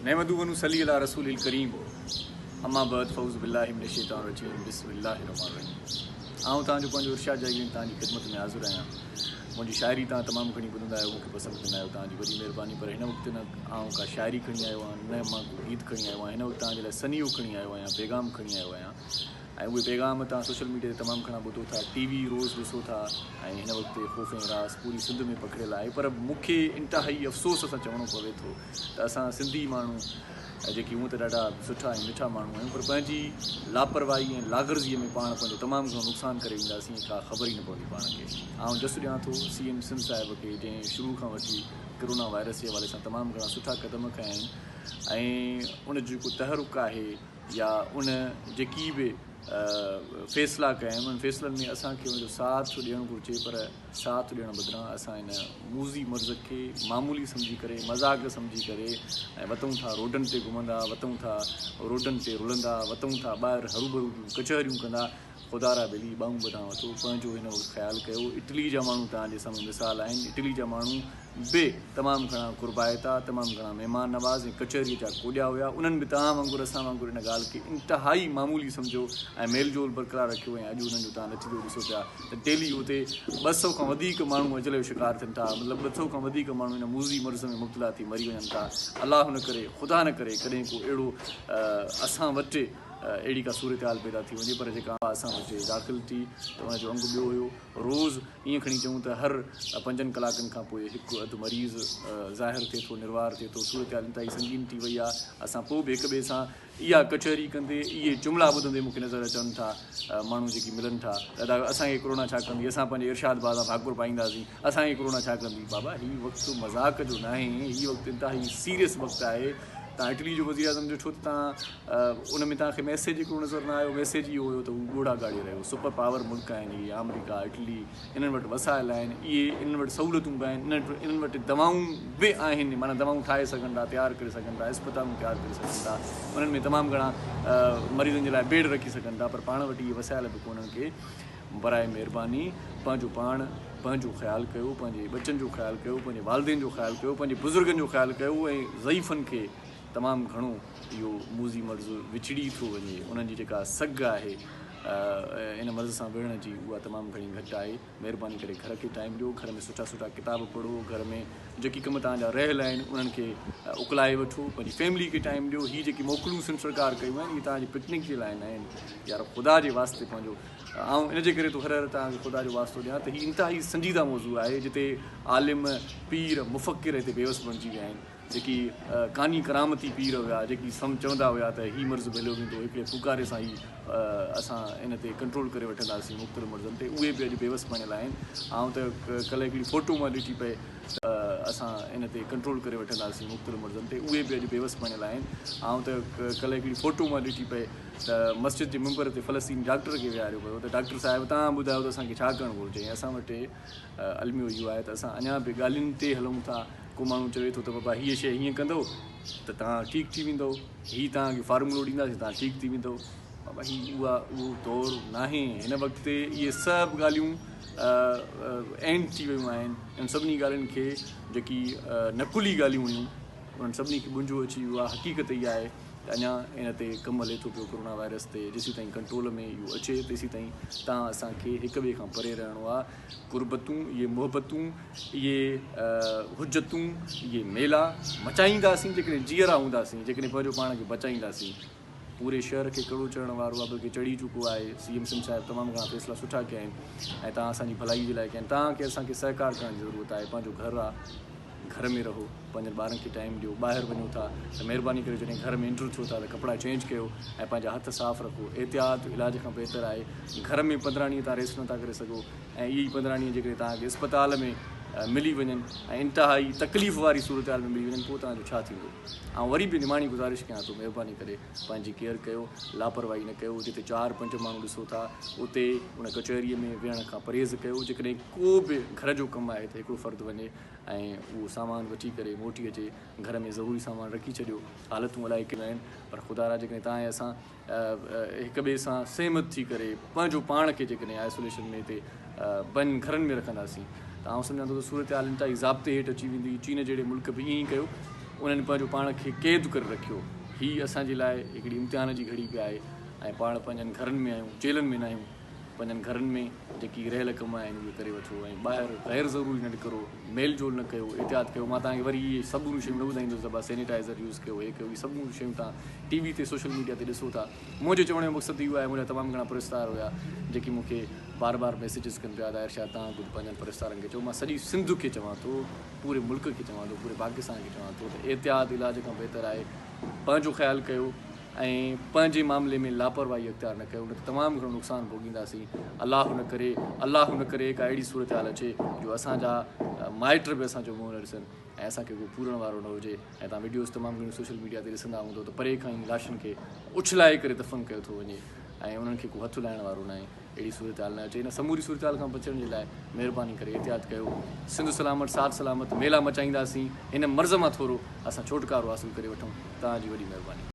نحمده ونصلي علي رسوله الڪريم اما بعد فاعوذ بالله من الشيطان الرجيم بسم الله الرحمن الرحيم آئون توهان جو پنهنجو ارشاد جاگيراڻي توهان جي خدمت ۾ حاضر آهيان. منهنجي شاعري توهان تمام گهڻي ٻڌندا آهيو، مون کي پسند ڪندا آهيو، توهان جي وڏي مهرباني. پر هن وقت نه آئون ڪا شاعري کڻي آيو آهيان نه مان ڪو گيت کڻي آيو آهيان. هن وقت توهان جي لاء سنيهو کڻي آيو آهيان، پيغام کڻي آيو آهيان ۽ اهي پيغام توهان سوشل ميڊيا تي تمام گهڻا ٻڌو ٿا، ٽي وي روز ڏسو ٿا ۽ هن وقت خوف ۽ هراس پوري سنڌ ۾ پکڙيل آهي. پر مون کي انتهائي افسوس سان چوڻو پوي ٿو ته اسان سنڌي ماڻهو جيڪي هونء ته ڏاڍا سٺا ۽ مٺا ماڻهو آهيون پر پنهنجي لاپرواهي ۽ لاغرضيء ۾ پاڻ پنهنجو تمام گهڻو نقصان ڪري وينداسين ۽ ڪا خبر ئي نه پوندي پاڻ کي. آئون جس ڏيان ٿو سي ايم سنڌ صاحب کي جنهن شروع کان وٺي ڪرونا وائرس جي حوالي سان تمام گهڻا سٺا قدم کنيا آهن ۽ ان جو جيڪو تحرڪ آهي يا ان جيڪي به فيصلا ڪيا آهن انهن فيصلن ۾ اسان کي ان جو ساٿ ڏيڻ گهرجي پر ساٿ ڏيڻ بدران اسان ان موذي مرض کي معمولي سمجهي ڪري مذاق سمجهي ڪري ۽ وتون ٿا روڊن تي گهمندا وتون ٿا روڊن تي رلندا وتون ٿا ٻاهر هروڀرو جون ڪچهريون ڪندا. خدا را ٻيلي ٻانهون ٻڌان وتو پنهنجو هن وقت خيال ڪيو. اٽلي جا ماڻهو توهان جي سامهون مثال آهن. اٽلي جا ماڻهو به تمام گهڻا قربائتا، تمام گهڻا مهمان نواز ۽ ڪچهريء جا ڪوڏيا هيا. انهن به توهان وانگر اسان وانگر ان ڳالهه کي انتهائي معمولي سمجهيو ۽ ميل جول برقرار رکيو ۽ اڄ انهن جو توهان نتيجو ڏسو پيا ته ڊيلي اتي 200 کان وڌيڪ ماڻهو اجل جو شڪار ٿين ٿا. مطلب 200 کان وڌيڪ ماڻهو ان موذي مرض ۾ مبتلا ٿي مري وڃن ٿا. الله نه ڪري، خدا نه ڪري ڪڏهن ڪو اهڙو اسان وٽ اهڙي ڪا صورتحال پيدا ٿي وڃي پر جيڪا اسان وٽ داخل ٿي ته ان جو انگ ٻيو هيو. روز ائين کڻي چئون ته هر پنجن ڪلاڪن کان پوء هڪ اڌ مريض ظاهر ٿئي ٿو، نروار ٿئي ٿو. صورتحال انتهائي سنگين ٿي وئي آهي. اسان پوء به هڪ ٻئي سان اها ڪچهري ڪندي، اهي جملا ٻڌندي مون کي نظر اچن ٿا ماڻهو جيڪي ملن ٿا ته ادا اسان کي ڪرونا ڇا ڪندي، اسان پنهنجي ارشاد ڀاء سان ڀاڪر پائينداسين، اسان کي ڪرونا ڇا ڪندي. بابا هي وقت مذاق جو ناهي، هي وقت انتهائي سيريس وقت آهي. توهان اٽلي جو وزيراعظم ڏٺو ته توهان ان ۾ توهان کي ميسيج هڪڙو نظر نه آيو، ميسيج اهو هيو ته هو ڳوڙها ڳاڙي رهيو. سپر پاور ملڪ آهن اهي، آمريڪا، اٽلي، انهن وٽ وسائل آهن، اهي انهن وٽ سهولتون به آهن، انهن وٽ دوائون به آهن، معنيٰ دوائون ٺاهي سگهن ٿا، تيار ڪري سگهن ٿا، اسپتالون تيار ڪري سگهن ٿا، انهن ۾ تمام گهڻا مريضن جي لاء بيڊ رکي سگهن ٿا، پر پاڻ وٽ اهي وسائل به ڪونهن ڪي. براء مهرباني پنهنجو پاڻ، پنهنجو خيال ڪيو، پنهنجي ٻچن جو خيال ڪيو، پنهنجي والدين جو خيال ڪيو، پنهنجي بزرگن جو خيال ڪيو ۽ ضعيفن کي تمام گهڻو اهو موذي مرض وچڙي ٿو وڃي، انهن جي جيڪا سگهه آهي ان مرض سان وڙهڻ جي اها تمام گهڻي گهٽ آهي. مهرباني ڪري گهر کي ٽائيم ڏيو، گهر ۾ سٺا سٺا ڪتاب پڙهو، گهر ۾ جيڪي ڪم توهان جا رهيل آهن انهن کي اڪلائي وٺو، پنهنجي فيملي کي ٽائيم ڏيو. هي جيڪي موڪلون سنڌ سرڪار ڪيون آهن اهي توهان جي پڪنڪ جي لاء نه آهن يار، خدا جي واسطي پنهنجو آئون ان جي ڪري ٿو هر هر توهان کي خدا جو واسطو ڏيان ته هي انتهائي سنجيده موضوع آهي جتي عالم، پير، مفڪر هتي بيوس بڻجي ويا آهن. جيڪي ڪاني ڪرامتي پير هيا، جيڪي سم چوندا هيا ته هي مرض به هليو ويندو، هڪڙي ڦوڪاري سان ئي اسان ان تي ڪنٽرول ڪري وٺنداسين مختلف مرضن تي، اهي به اڄ بيوس بڻيل آهن. آئون ته ڪلهه هڪڙي فوٽو مان ڏٺي پئي ته اسان ان تي ڪنٽرول ڪري وٺنداسين مختلف مرضن تي، اهي به اڄ بيوس بڻيل آهن. آئون ته ڪلهه هڪڙي فوٽو مان ڏٺي پئي ته مسجد جي منبر تي فلسطيني ڊاڪٽر کي ويهاريو ويو ته ڊاڪٽر صاحب توهان ٻڌايو ته اسان کي ڇا ڪرڻ گهرجي ۽ اسان وٽ الميو اهو آهي ته اسان اڃا به ڳالهين تي هلون ٿا. ڪو ماڻهو چوي ٿو ته بابا هيء شيء هيئن ڪندؤ ته توهان ٺيڪ ٿي ويندؤ، هي توهان کي فارمولو ڏينداسين توهان ٺيڪ ٿي ويندؤ. بابا هي اها اهو دور ناهي. هن وقت تي اهي سڀ ڳالهيون اينڊ ٿي ويون آهن. انهن سڀني ڳالهين کي جيڪي نقلي ڳالهيون هيون انهن سڀني کي ٻنجو اچي ويو آهي. حقيقت اها آهي ته اڃا ان تي ڪم هلي ٿو پيو ڪرونا وائرس تي جيسين تائين ڪنٽرول ۾ اهو اچي تيسين تائين توهان اسان کي هڪ ٻئي کان پري رهڻو آهي. قربتون، اهي محبتون، اهي حجتون، اهي ميلا مچائينداسين جيڪڏهن جيئرا هونداسين، جيڪڏهن پنهنجو پاڻ کي بچائينداسين. پوري شهر کي ڪڙو چڙهڻ وارو آهي بلڪه چڙهي چڪو آهي. سي ايم سنڌ صاحب تمام گهڻا فيصلا سٺا ڪيا آهن ۽ توهان اسان جي ڀلائي جي لاء ڪيا آهن. توهان کي اسان کي سهڪار ڪرڻ جي ضرورت آهي. پنهنجو گهر آهي، گهر ۾ رهو، پنهنجن ٻارن کي ٽائيم ڏيو. ٻاهر وڃو ٿا ته مهرباني ڪري جڏهن گهر ۾ انٽر ٿيو ٿا ته ڪپڙا چينج ڪيو ۽ پنهنجا هٿ صاف رکو. احتياط علاج کان بهتر آهي. گهر ۾ 15 ڏينهن توهان ريسٽ نٿا ڪري سگهو ۽ اهي ئي 15 ڏينهن جيڪڏهن توهان کي اسپتال ۾ ملي وڃن ۽ انتهائي تڪليف واري صورتحال ۾ ملي وڃن پوء توهان جو ڇا ٿيندو؟ آئون وري به نماڻي گذارش ڪيان ٿو مهرباني ڪري پنهنجي ڪيئر ڪيو، لاپرواهي نه ڪيو، جتي چار پنج ماڻهو ڏسو ٿا اتي ان ڪچهريء ۾ ويهڻ کان پرهيز ڪيو، جيڪڏهن ڪو به گهر جو ڪم آهي ته هڪڙو فرد وڃي ۽ اهو سامان وٺي ڪري موٽي اچي، گهر ۾ ضروري سامان رکي ڇڏيو، حالتون الائي ڪهڙيون آهن پر خدارا جيڪڏهن توهان ۽ اسان هڪ ٻئي سان سهمت ٿي ڪري پنهنجو پاڻ کي جيڪڏهن آئسوليشن ۾ هتي بند گهرن ۾ رکنداسين ته آئون سمجهان ٿو ته صورتحال انتهائي ضابطي هيٺ اچي ويندي. چين جهڙي ملڪ به ائين ئي ڪيو. انهن پنهنجو پاڻ کي قيد ڪري رکيو. هي اسان جي لاء هڪڙي امتحان جي گهڙي به آهي ۽ پاڻ پنهنجن گهرن ۾ آهيون، جيلن ۾ ناهيون. پنهنجن گهرن ۾ جيڪي رهيل ڪم آهن اهي ڪري وٺو ۽ ٻاهر غير ضروري نه نڪرو، ميل جول نه ڪيو، احتياط ڪيو. مان توهان کي وري اهي سموريون شيون نه ٻڌائيندس ته ڀا سينيٽائيزر يوز ڪيو، هي ڪيو، اهي سموريون شيون توهان ٽي وي تي سوشل ميڊيا تي ڏسو ٿا. منهنجو چوڻ جو مقصد اهو آهي منهنجا تمام گهڻا پرستار هيا جيڪي مون کي بار بار ميسيجز ڪن پيا ته ارشاد توهان ڪجهه پنهنجن پرستارن کي چئو. مان سڄي سنڌ کي چوان ٿو، پوري ملڪ کي چوان ٿو، پوري پاڪستان کي چوان ٿو ته احتياط علاج کان بهتر آهي. پنهنجو خيال ڪيو ۽ پنهنجي معاملي ۾ لاپرواهي اختيار نه ڪيو نه ته تمام گهڻو نقصان ڀوڳينداسين. الله نه ڪري الله نه ڪري ڪا اهڙي صورتحال اچي جو اسان جا مائٽ به اسان جو منهن نه ڏسن ۽ اسان کي ڪو پورڻ وارو نه هجي ۽ توهان وڊيوز تمام گهڻيون سوشل ميڊيا تي ڏسندا هوندو ته پري کان ئي لاشن کي اڇلائي ڪري دفن ڪيو ٿو وڃي ۽ انهن کي ڪو هٿ لائڻ وارو ناهي. اهڙي صورتحال نه اچي. ان سموري صورتحال کان بچڻ جي لاء مهرباني ڪري احتياط ڪيو. سنڌ سلامت ساٿ سلامت ميلا مچائينداسين. هن مرض مان ٿورو اسان ڇوٽڪارو حاصل ڪري وٺون. توهان جي وڏي مهرباني.